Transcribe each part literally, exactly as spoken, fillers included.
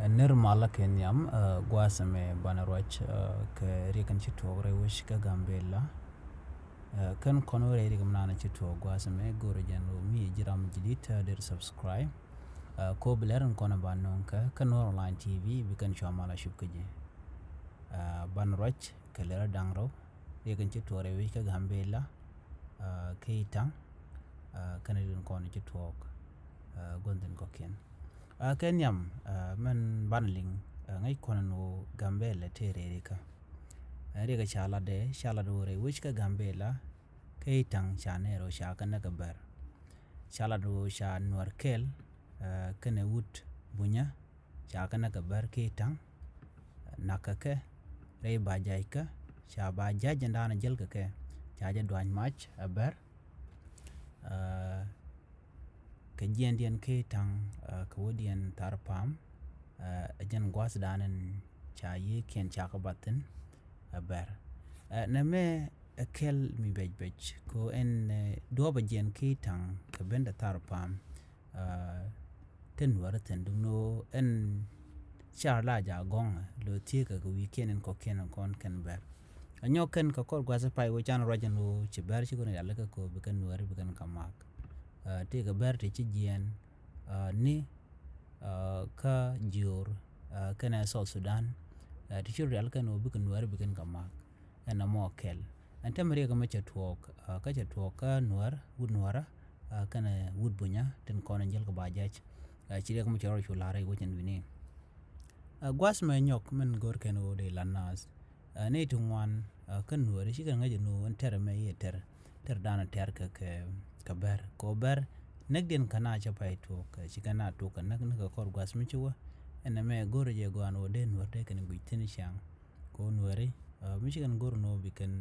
Nir malä kɛ nhiam, eh, gua̱a̱th ɛmɛ banɛ ruac, eh, kɛ riɛk in ci tuɔɔk rɛy wec kä Gambɛla. Eh, kɛn kɔn wä rɛy riɛk mi naan ci tuɔɔk gua̱a̱th ɛmɛ go̱o̱rɛ jɛn ɣöö mi ji̱ ram ji̱ di̱t, eh, der subscribe. Eh, ko bi lɛr in kɔn ban nöŋ kɛ kä Nuer Online T V bi kɛn cua mal a cup kä ji̱. Eh, banɛ ruac kɛ lɛr da̱ŋ rɛw riɛk in ci tuɔɔk rɛy wec kä Gambɛla, eh, kä Itaŋ, eh, kɛn riɛk in kɔn ci tuɔɔk, eh, gua̱n thi̱n kɔ̱kiɛn. Ah, kɛ nhiam, ah, mɛn banɛ liŋ, ah, ŋäc kɔn ɛn ɣöö Gambɛla tëë rɛy rikä. Ah, riɛk ca latdɛ, ca lat ɣöö rɛy wec kä Gambɛla, kä Itaŋ ca nɛɛr ɣöö ca kɛ näk kɛ bɛr. Ca lat ɣöö ca Nuäär kɛl, ah, kɛnɛ wut Bunyä, ca kɛ näk kɛ bɛr kä Itaŋ, nakä kɛ, rɛy bajakä, ca bajak in da̱a̱n jäl kɛ kɛ, ca jɛ duany mac ɛ bɛr. Ah, kɛ jiɛndiɛn kä Itaŋ, ah, kɛ wädiɛn Tharpam, ah, ɛ jɛn gua̱thdan in ca yiëëkiɛn ca kɛ bath thi̱n, ah, bɛr. Ah, nɛmɛ ɛ kɛl mi bɛc bɛc, kɛ ɣöö ɛn, eh, duɔ̱ɔ̱pɛ jiɛn kä Itaŋ kɛ ben te Tharpam, ah, te Nuäärä thi̱n, duŋni ɣöö ɛn car la jaak gɔ̱ŋ, lo̱ thieekä kɛ wi̱i̱kiɛn in kɔ̱kiɛn in kɔn kɛn bɛr. Ɛ nyɔk kɛn kɛ kɔr gua̱th pay wec can ruac ɛn ɣöö ci bɛr ci kɔn rialikä kɛ ɣöö bi kɛn Nuääri bi kɛn kɛ mak. Ah, tëëkɛ bɛr ti ci jiɛɛn, ah, ni, ah, kä Jiöör, ah, kɛnɛ South Sudan, ah, ti ci rialikä ɛn ɣöö bikɛ Nuääri bi kɛn kɛ mak. Ɛn ɛmɔ kɛl. Ɛn tɛmɛ riɛk ɛmɛ cɛ tuɔɔk, ah, kä cɛ tuɔɔk kä Nuäär, wut Nuäärä, ah, kɛnɛ wut Bunyä tin kɔn in jäl kɛ bajak. Ah, ci riɛk ɛmɛ cɛ rɔ cu la̱r rɛy wec ɛn wi̱ni. Ah, gua̱th mɛ nyɔk min go̱r kɛn ɣöö dee la̱t naath. Ah, nɛy ti ŋuan, ah, kä Nuääri cikɛ ŋäc ɛn ɣöö ɛn tɛr ɛmɛ i̱ ɛ tɛr, tɛr da̱a̱n ɛ tɛr kɛ, kɛ, kɛ bɛr. Kɛ ɣöö bɛr näkdiɛn kɛ na cä pay tuɔɔk, ah, cikɛ na tuɔɔk kɛ näk, näk kɛ kɔr gua̱th mi ci wä. Ɛn ɛmɛ go̱rɛ jɛ gɔaa ɛn ɣöö dee Nuäär dee kɛn guic thi̱n ciaŋ. Kɛ ɣöö Nuääri, ah, mi ci kɛn go̱r ɛn ɣöö bi kɛn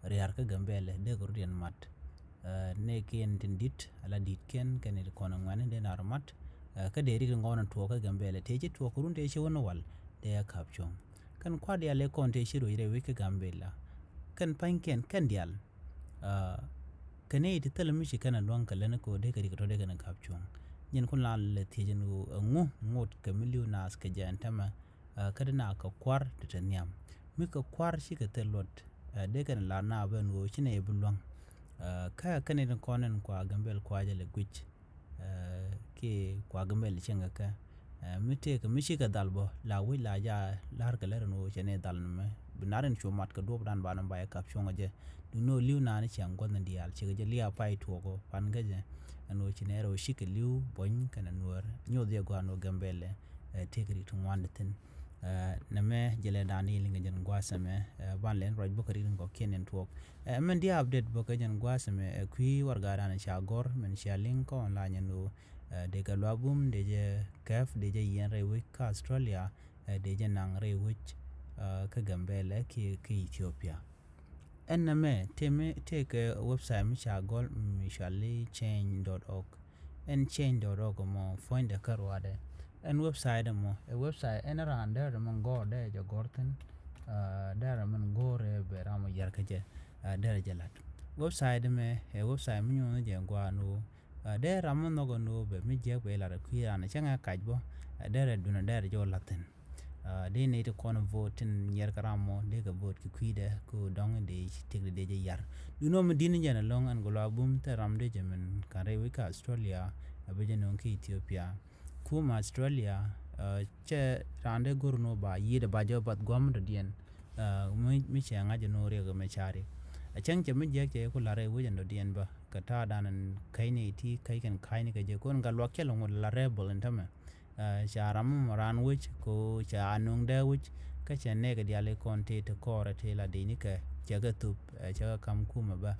ria̱r kä Gambɛla dee kɛ rut yɛn mat. Ah, nɛɛkiɛn tin di̱t ala di̱tkiɛn kɛn ti kɔn ŋuɛ̈ni dee nar mat. Ah, kä dee rik ti ŋɔn tuɔɔk kä Gambɛla tëë ci tuɔɔk kɛ run tëë ci wä ni wal dee a ka̱p cuɔ̱ŋ. Kɛn kua̱r diaal ëë kɔn tëë ci ruec rɛy wec kä Gambɛla. Kɛn pa̱nykiɛn kɛn diaal. Ah, kɛn i̱ ti thilɛ mi ci kɛn a luäŋ kɛ lɛn kɛ ɣöö dee kɛ rik tɔ̱ dee kɛn a ka̱p cuɔ̱ŋ. Nyin kun la lɛ thiec ɛn ɣöö ɛŋu ŋot kɛ mi li̱w naath kɛ jɛ ɛn täämɛ. Ah, kä di na kɛ kua̱r ti te nhiam. Mi kɛ kua̱r cikɛ thil luɔt, ah, dee kɛn la na ben ɣöö ci nɛ bi luäŋ. Ah, kä kɛn in kɔn in kua Gambɛl kua jɛ lɛ guic. Ah, kiɛ kua Gambɛl cieŋ kɛ kɛ. Ah, mi tëëkɛ mi cikɛ dhal bä la wi̱c la ja la̱r kɛ lɛr in ɣöö cɛ nɛ dhal ni mɛ. Bi nar in cu mat kɛ duɔ̱p dan banɛ ba jɛ kap cuɔ̱ŋ jɛ. Duŋni ɣöö li̱w naan ciaŋ gua̱th in diaal cikɛ jɛ lia̱a̱ pay tuɔɔk ɣöö pan kä jɛ. Ɛn ɣöö ci nɛ rɛw cikɛ li̱w buɔ̱ny kɛnɛ Nuäär nyuɔth jɛ gɔaa ɛn ɣöö Gambɛl ɛ, eh, tëëkɛ rik ti ŋuan di thi̱n. Eh, nɛmɛ jɛ lɛ da̱a̱n di liŋ kɛ jɛn gua̱a̱th ɛmɛ, eh, ban lɛn ruac bä kɛ rik tin kɔ̱kiɛn in tuɔɔk. Eh, mɛn di update bä kɛ jɛn gua̱a̱th ɛmɛ, eh, kui̱ warɛgakdan ca gɔ̱r, mɛn cia liŋ kɔn la nyɛn ɣöö, eh, dee kɛ luaak bum, dee jɛ kɛp, dee jɛ yiɛn rɛy wec kä Australia, eh, dee jɛ naŋ rɛy wec, eh, kä Gambɛla kiɛ kä Ethiopia. Ɛn nɛmɛ tëë mi, tëëkɛ website mi ca gɔl mi cɔal i̱ change dot org. Ɛn change dot org ɛmɔ puɔ̱nydɛ kä ruaadɛ. Ɛn website ɛmɔ, ɛ website ɛn raan derɛ min gɔ̱r dee jɛ gɔ̱r thi̱n. Ah, derɛ min gɔ̱r ɛ bɛ ram ɔ yɛr kä jɛ, ah, derɛ jɛ la̱t. Website ɛmɛ ɛ website mi nyuɔ̱n jɛ gua̱a̱n ɣöö, ah, dee ram mi nhɔk ɛn ɣöö bɛ mi jiäk bɛ lat ɛ kui̱ raan ɛ cäŋɛ kac bä, ah, derɛ duundɛ derɛ jɛ wä la̱t thi̱n. Ah, dee nɛy ti kɔn vote tin nyiɛr kä ram mɔ dee kɛ vote kɛ kui̱dɛ kɛ ɣöö dɔ̱ŋ dee tëkdɛ dee jɛ yar. Duundɛ ɣöö mi di̱t ni jɛn ɛlɔ̱ŋ ɛn kɛ luaak bum thil ram dee jɛ min ka̱n rɛy wec kä Australia, a bi jɛ nöŋ kä Ethiopia. Kumɛ Australia, ah, cɛ raan dee go̱r ni ɣöö ba yiëëdɛ ba jɛ bath gua̱a̱m dɔ̱diɛn. Ah, mi, mi cɛ ŋa̱c ni ɣöö riɛk ɛmɛ ca rik. A cäŋ cɛ mi jiäk cɛ ku la̱r rɛy wec ɛn dɔ̱diɛn bä kɛ ta̱a̱dan ɛn ka̱cni ti ka̱c kɛn ka̱cni kɛ jɛ kɔn kɛ luaak cɛ lɛ ŋot la rebel ɛn tämɛ. Ah, ca ram mɔ raan wec ko ca nöŋ dee wec kä cɛ nɛɛkɛ diaal i̱ kɔn tëë ti kɔɔrɛ tëë la dee ni kɛ cɛ kɛ thup, eh, cɛ kɛ ka̱m kumɛ bä.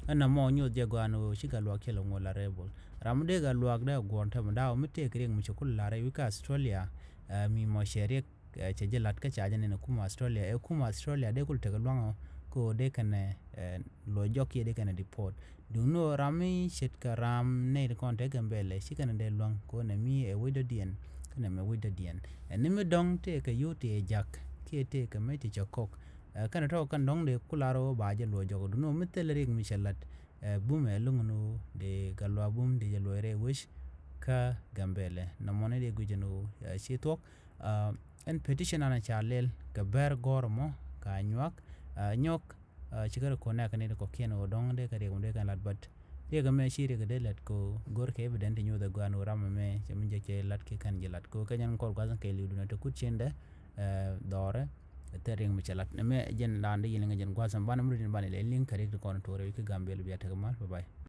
Ɛn nɔmɔ nyuɔth jɛ gɔaa ni ɣöö cikɛ luaak cɛ lɛ ŋot la rebel. Ram mi dee kɛ luaak dee guɔ̱ɔ̱r tämɛ da̱a̱ mi tëëk riɛk mi cɛ ku la̱r rɛy wec kä Australia, eh, mi mɔ cɛ riɛk, eh, cɛ jɛ la̱t kä ca jɛ nɛn ɛ kumɛ Australia. Ɛ kumɛ Australia dee kul tekɛ lua̱ŋ ɔ kɛ ɣöö dee kɛnɛ, eh, luɔc jɔk kiɛ dee kɛnɛ deport. Duŋni ɣöö ram mi ce̱tkɛ ram nɛy ti kɔn te Gambɛla ci kɛn dee luäŋ kɛ ɣöö nɛmɛ ɛ wec dɔ̱diɛn kɛnɛ mɛ wec dɔ̱diɛn. Ɛ ni mi dɔ̱ŋ tëëkɛ yio̱w tëë jak kiɛ tëëkɛ mec ti cɛ kɔk. Ɛ kɛnɛ tɔ̱ kɛn dɔ̱ŋ dee ku lar ɣöö ba jɛ luɔc jɔk duŋni ɣöö mi thilɛ riɛk mi cɛ la̱t. Ɛ bum ɛ lo̱ŋ ni ɣöö dee kɛ luaak bum dee jɛ luɔc rɛy wec kä Gambɛla. Nɔmɔ ni dee guic ni ɣöö, ɛ, ci thuɔ̱k. Ɛn petition an ca lɛl kɛ bɛr gɔr mɔ ka nyuak nyɔk. Cikɛ ri kɔnɛk ni kɔkiɛn ɣöö dɔŋ dee kɛ riɛk mi dee kɛn lat, but riɛk mɛ ci riɛk dee lat kɛ go̱r kɛ evident ti nyuuth ɛ gɔaa ni ram mɛ cɛ mi jɛ cɛ lat kɛ kɛn jɛ lat kɛ kɛ jɛn kɔr gua̱th kɛ liw dunɛ te kut cin dɛ dhɔrɛ. Thɛ riɛk mi cɛ lat mɛ jɛn daan dee yɛn ŋɛ jɛn gua̱th mɛ ban mi ri din ban ilɛ liŋ kɛ riɛk ti kɔn tuɔrɛ wi̱c kɛ Gambia lu bia tekɛ mal. Bye bye.